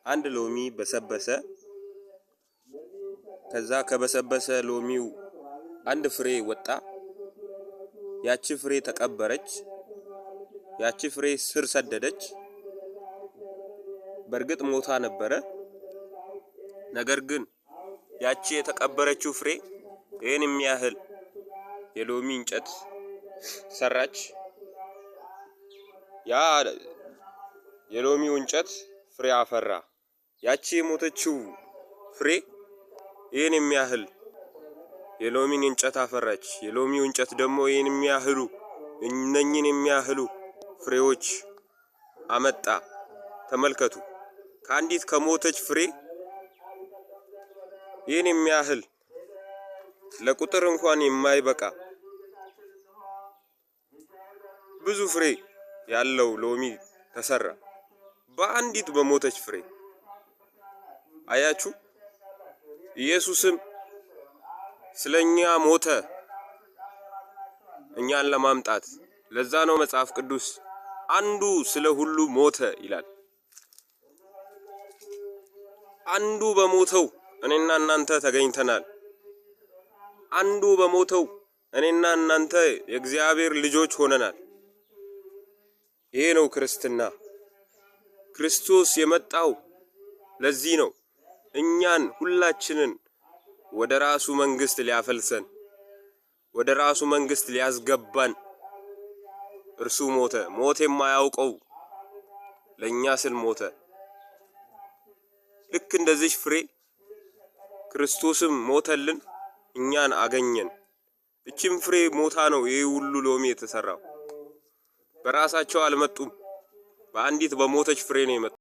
አንድ ሎሚ በሰበሰ። ከዛ ከበሰበሰ ሎሚው አንድ ፍሬ ወጣ። ያቺ ፍሬ ተቀበረች። ያቺ ፍሬ ስር ሰደደች። በእርግጥ ሞታ ነበረ። ነገር ግን ያቺ የተቀበረችው ፍሬ ይህን የሚያህል የሎሚ እንጨት ሰራች። ያ የሎሚው እንጨት ፍሬ አፈራ። ያቺ የሞተችው ፍሬ ይህን የሚያህል የሎሚን እንጨት አፈራች። የሎሚው እንጨት ደግሞ ይህን የሚያህሉ እነኝን የሚያህሉ ፍሬዎች አመጣ። ተመልከቱ፣ ከአንዲት ከሞተች ፍሬ ይህን የሚያህል ለቁጥር እንኳን የማይበቃ ብዙ ፍሬ ያለው ሎሚ ተሰራ፣ በአንዲት በሞተች ፍሬ። አያችሁ፣ ኢየሱስም ስለኛ ሞተ እኛን ለማምጣት። ለዛ ነው መጽሐፍ ቅዱስ አንዱ ስለ ሁሉ ሞተ ይላል። አንዱ በሞተው እኔና እናንተ ተገኝተናል። አንዱ በሞተው እኔና እናንተ የእግዚአብሔር ልጆች ሆነናል። ይሄ ነው ክርስትና። ክርስቶስ የመጣው ለዚህ ነው፣ እኛን ሁላችንን ወደ ራሱ መንግስት ሊያፈልሰን፣ ወደ ራሱ መንግስት ሊያስገባን እርሱ ሞተ። ሞት የማያውቀው ለእኛ ስል ሞተ። ልክ እንደዚህ ፍሬ ክርስቶስም ሞተልን፣ እኛን አገኘን። እቺም ፍሬ ሞታ ነው ይህ ሁሉ ሎሚ የተሰራው። በራሳቸው አልመጡም። በአንዲት በሞተች ፍሬ ነው የመጡት።